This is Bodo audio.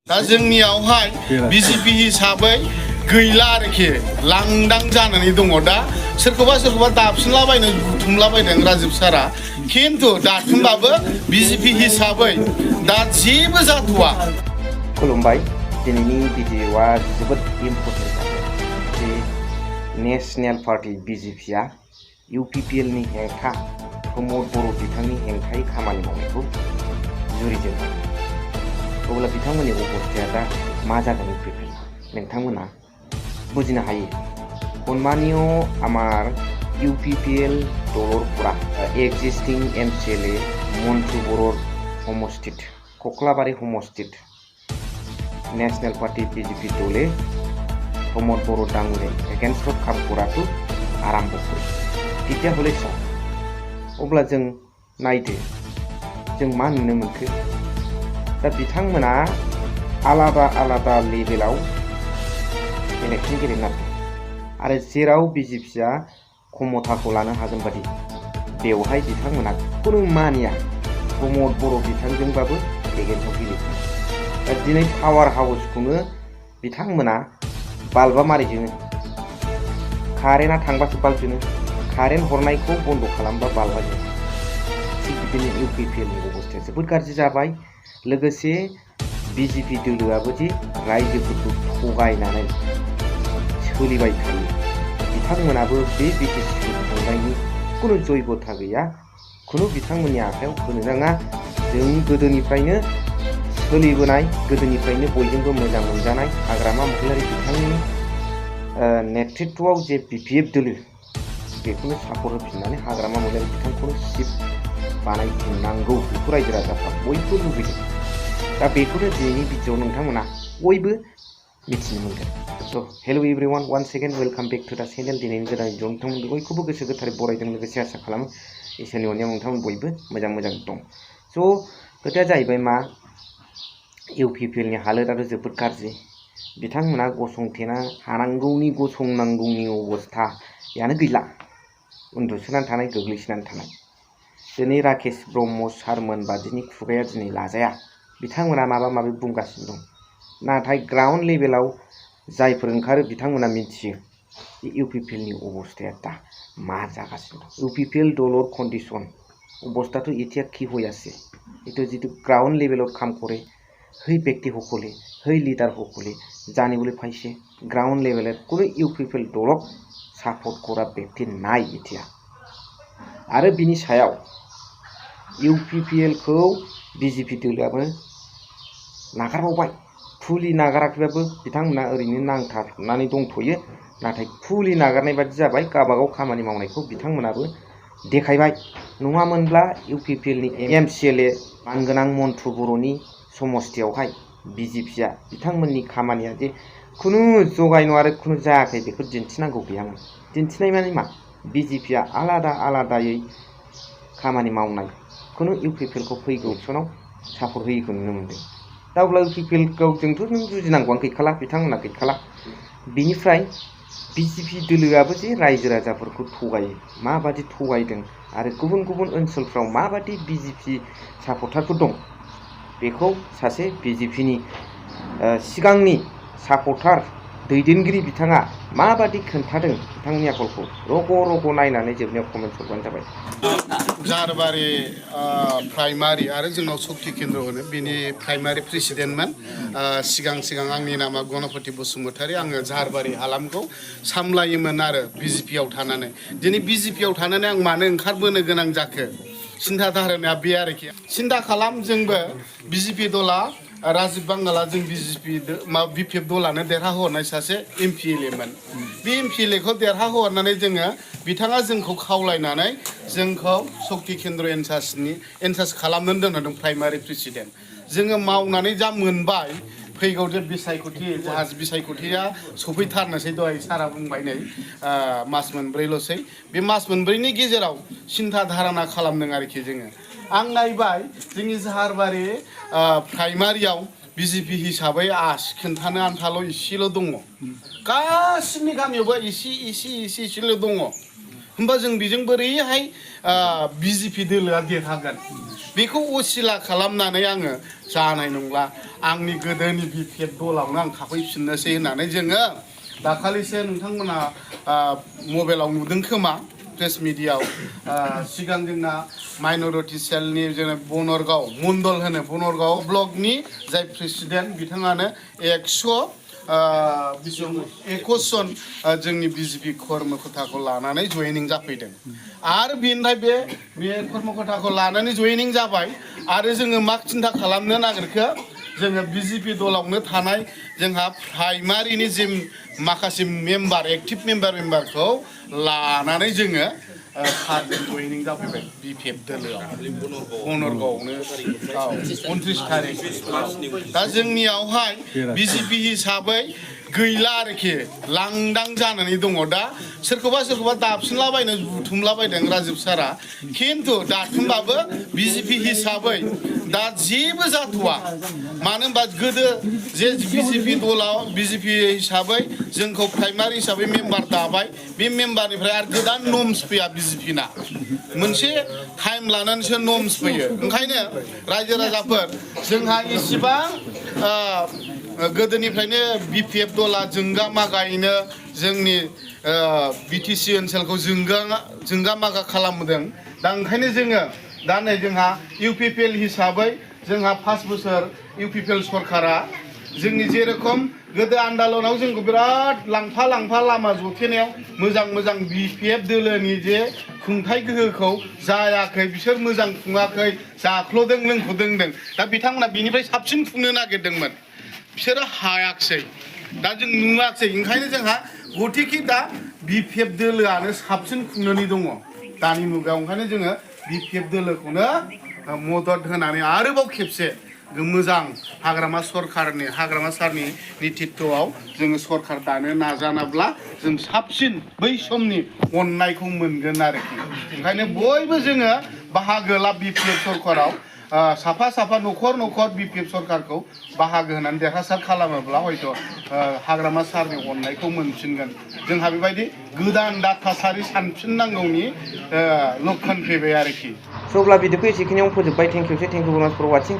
दा जोंनियावहाय बिजेपि हिसाबै गैला आरोखि लांदां जानानै दङ दा सोरखौबा दाबसिनलाबायनो बुथुमलाबायदों राजिब सारा खिन्थु दासिमबाबो बिजेपि हिसाबै दा जेबो जाथ'वा। खुलुमबाय दिनैनि भिडिअ'आ जोबोद इम्पर्टेन्ट जे नेशनेल पार्टी बिजेपिआ UPPL नि हेंथा प्रमद बर' बिथांनि हेंथायै खामानि मावनायखौ जुरिजेनबाय। अब्ला बिथांमोननि अबस्थाया दा मा जागोन नोंथांमोना बुजिनो हायो। सन्मानिय आमार UPPL दलरफोरा एक्जिस्टिं MCLA मन्टु बर' समस्थित कक्लाबारी समस्थित नेशनेल पार्टी बिजेपि दले प्रमद बर' डांगुरे एगेन्स्ट काम कराखौ आरम्भ करे তেতিয়া হলে अब्ला जों नायदो जों मा नुनो मोनखो। दा बिथांमोना आलादा आलादा लेभेलाव इलेक्शन गेलेनो आरो जेराव बिजेपिआ क्षमताखौ लानो हागोन बादि बेवहाय बिथांमोना खुनु मानिया प्रमद बर' बिथांजोंबाबो एगेन्स्टआव गेलेगोन। दा दिनै पावार हाउसखौनो बिथांमोना बाल्बा मारै जोङो कारेन्टआ थांबासो बाल्ब जोङो कारेन्ट हरनायखौ बन्द खालामबा बाल्बा जोङो। थिग बिदिनो UPPL नि अबस्थाया जोबोद गाज्रि जाबाय। लोगोसे बिजेपि दोलोआबो जे रायजोफोरखौ थगायनानै सोलिबाय थायो। बिथांमोनाबो बे बिटिसिखौ खुंनायनि खुनु जयगथा गैया, खुनु बिथांमोननि आखायाव होनो नाङा। जों गोदोनिफ्रायनो सोलिबोनाय गोदोनिफ्रायनो बयजोंबो मोजां मोनजानाय हाग्रामा महिलारि बिथांनि नेतृत्वआव जे BPF दोलो बेखौनो सापर्ट होफिननानै हाग्रामा महिलारि बिथांखौनो चिफ बानायफिननांगौ बेखौ रायजो राजाफ्रा बयबो लुबैदों। दा बेखौनो दिनैनि भिडिअ'आव नोंथांमोना बयबो मिथिनो मोनगोन। So' hello' everyone once again welcome back to the channel. दिनैनि गोदान भिडिअ' नोंथांमोन बयखौबो गोसो गोथारै बरायदों, लोगोसे आसा खालामो इसोरनि अननायाव नोंथांमोन बयबो मोजां दं। स' खोथाया जाहैबाय मा UPPL नि हालोदाथ' जोबोद गाज्रि। बिथांमोना गसंथेना हानांगौनि गसंनांगौनि अबस्थायानो गैला, उन्दुसोनानै थानाय गोग्लैसोनानै थानाय। दिनै राकेश ब्रह्म सारमोन बादिनि खुगाया दिनै लाजाया। बिथांमोना माबा माबि बुंगासिनो दं, नाथाय ग्राउन्ड लेभेलाव जायफोर ओंखारो बिथांमोना मिथियो UPPL नि अबस्थाया दा मा जागासिनो दं। UPPL दलर कन्डिशन অৱস্থাটো এতিয়া কি হৈ আছে, এইটো যিটো গ্ৰাউণ্ড লেভেলত কাম কৰে সেই ব্যক্তিসকলে সেই লিডাৰসকলে জানিবলৈ পাইছে গ্ৰাউণ্ড লেভেলত কোনো UPPL দলক সাপোৰ্ট কৰা ব্যক্তি নাই এতিয়া। आरो बिनि सायाव UPPL खौ बिजेपि दोलोआबो नागारबावबाय। फुलि नागाराखैबाबो बिथांमोना ओरैनो नांथाबनानै दंथ'यो, नाथाय फुलि नागारनाय बादि जाबाय। गावबागाव खामानि मावनायखौ बिथांमोनाबो देखायबाय। नङामोनब्ला UPPL नि MCLA मानगोनां मन्टु बर'नि समस्थियावहाय बिजेपिआ बिथांमोननि खामानिया जे खुनु जगायन आरो खुनु जायाखै बेखौ दिन्थिनांगौ गैयामोन। दिन्थिनाय माने मा बिजेपिआ आलादा आलादायै खामानि मावनाय खुनु UPPL खौ फैगौ इलेक्सनाव सापर्ट होयैखौ नुनो मोनदों। दा अब्ला UPPL खौ जोंथ' नों जुजिनांगौआनो गैखाला, बिथांमोना गैखाला। बिनिफ्राय बिजेपि दोलोआबो जे रायजो राजाफोरखौ थगायो, माबादि थगायदों आरो गुबुन गुबुन ओनसोलफ्राव माबादि बिजेपि सापर्टारफोर दं बेखौ सासे बिजेपि नि सिगांनि सापर्टार दैदेनगिरि बिथाङा माबादि खोन्थादों बिथांनि आखलखौ रग' नायनानै जोबनायाव कमेन्ट हरबानो जाबाय। झारबारि प्राइमारि आरो जोंनाव शक्ति केन्द्र होनो बेनि प्राइमारि प्रेसिडेन्टमोन सिगां आंनि नामा गणपति बसुमतारी। आङो झारबारि हालामखौ सामलायोमोन आरो बिजेपिआव थानानै। दिनै बिजेपिआव थानानै आं मानो ओंखारबोनो गोनां जाखो सिन्था धारणाया बे आरोखि। सिन्था खालाम, जोंबो बिजेपि दला राजिब बांगाला जों BPF दलानो देरहाहोहरनाय सासे MPLA मोन। बे MPLA खौ देरहाहोहरनानै बिथाङा जोंखौ खावलायनानै जोंखौ शक्ति केन्द्र इनचार्ज खालामनानै दोनदों प्राइमारि प्रेसिडेन्ट। जोङो मावनानै जा मोनबाय, फैगौ जे बिसायख'थि जाहाज बिसायख'थिया सफैथारनोसै दहाय सारा बुंबाय नै मास मोनब्रैल'सै। बे मास मोनब्रैनि गेजेराव सिन्था धारणा खालामदों आरोखि जोङो। आं नायबाय जोंनि झारबारि प्राइमारियाव बिजेपि हिसाबै खोन्थानो आन्थाल' इसेल' दङ। गासिबनि गामियावबो इसेल' दङ। होमबा जों बेजों बोरैहाय बिजेपि दोलोआ देरहागोन? बेखौ असिला खालामनानै आङो जानाय नंला आंनि गोदोनि बिपिएफ दलावनो आं थाफैफिननोसै होननानै जोङो दाखालिसो नोंथांमोना मबाइलाव नुदों खोमा प्रेस मिडियाआव सिगां जोंना माइनरिटि सेलनि जोंना बनरगाव मण्डल होनो बनरगाव ब्लकनि जाय प्रेसिडेन्ट बिथाङानो 121 जन जोंनि बिजेपि कर्मकर्ताखौ लानानै जयेनिं जाफैदों आरो बेनिफ्राय बे कर्मकर्ताखौ लानानै जयेनिं जाबाय आरो जोङो मा चिन्ता खालामनो नागिरखो जोङो बिजेपि दलावनो थानाय जोंहा प्राइमारिनि जे माखासे मेम्बार एक्टिभ मेम्बारखौ लानानै जोङो पार्टजों जयेनिं जाफैबाय बिपिएफ दोलोआव बनरगावआवनो 29 थारिख दा जोंनियावहाय बिजेपि हिसाबै गैला आरोखि लांदां जानानै दङ दा सोरखौबा दाबसिनलाबायनो बुथुमलाबायदों राजिब सारा खिन्थु दाथुमबाबो बिजेपि हिसाबै दा जेबो जाथ'वा मानो होनबा गोदो जे बिजेपि दलाव बिजेपि हिसाबै जोंखौ प्राइमारि हिसाबै मेम्बार दाबाय बे मेम्बारनिफ्राय आरो गोदान नर्म्स फैया बिजेपिना मोनसे टाइम लानानैसो नर्म्स फैयो ओंखायनो रायजो राजाफोर जोंहा इसिबां गोदोनिफ्रायनो बिपिएफ दला जोंगा मागायैनो जोंनि बिटिसि ओनसोलखौ जोंगा मागा खालामदों दा ओंखायनो जोङो दा नै जोंहा इउपिपिएल हिसाबै जोंहा 5 बोसोर इउपिपिएल सरकारा जोंनि जेरखम गोदो आन्दालनाव जोंखौ बिराद लांफा लामा जथेनायाव मोजां बिपिएफ दोलोनि जे खुंथाय गोहोखौ जायाखै बिसोर मोजां खुङाखै जाख्ल'दों लोंख्ल'दों दा बिथांमोना बिनिफ्राय साबसिन खुंनो नागिरदोंमोन बिसोरो हायाखसै दा जों नुवाखसै ओंखायनो जोंहा गथिखे दा बिपिएफ दोलोआनो साबसिन खुंनानै दङ दानि मुगायाव ओंखायनो जोङो बिपिएफ दोलोखौनो मदद होनानै आरोबाव खेबसे मोजां हाग्रामा सारनि नेतृत्वआव जोङो सरकार दानो नाजानाब्ला जों साबसिन बै समनि अननायखौ मोनगोन आरोखि ओंखायनो बयबो जोङो बाहागो ला बिपिएफ सरकाराव साफा न'खर बिपिएफ सरकारखौ बाहागो होनानै देरहासार खालामोब्ला हयथ' हाग्रामा सारनि अननायखौ मोनफिनगोन जोंहा बेबायदि गोदान दा थासारि सानफिननांगौनि लक्षण फैबाय आरोखि स' अब्ला भिडिअखौ एसेखिनियाव फोजोबबाय थेंक इउ भेरि माच फर वाचिं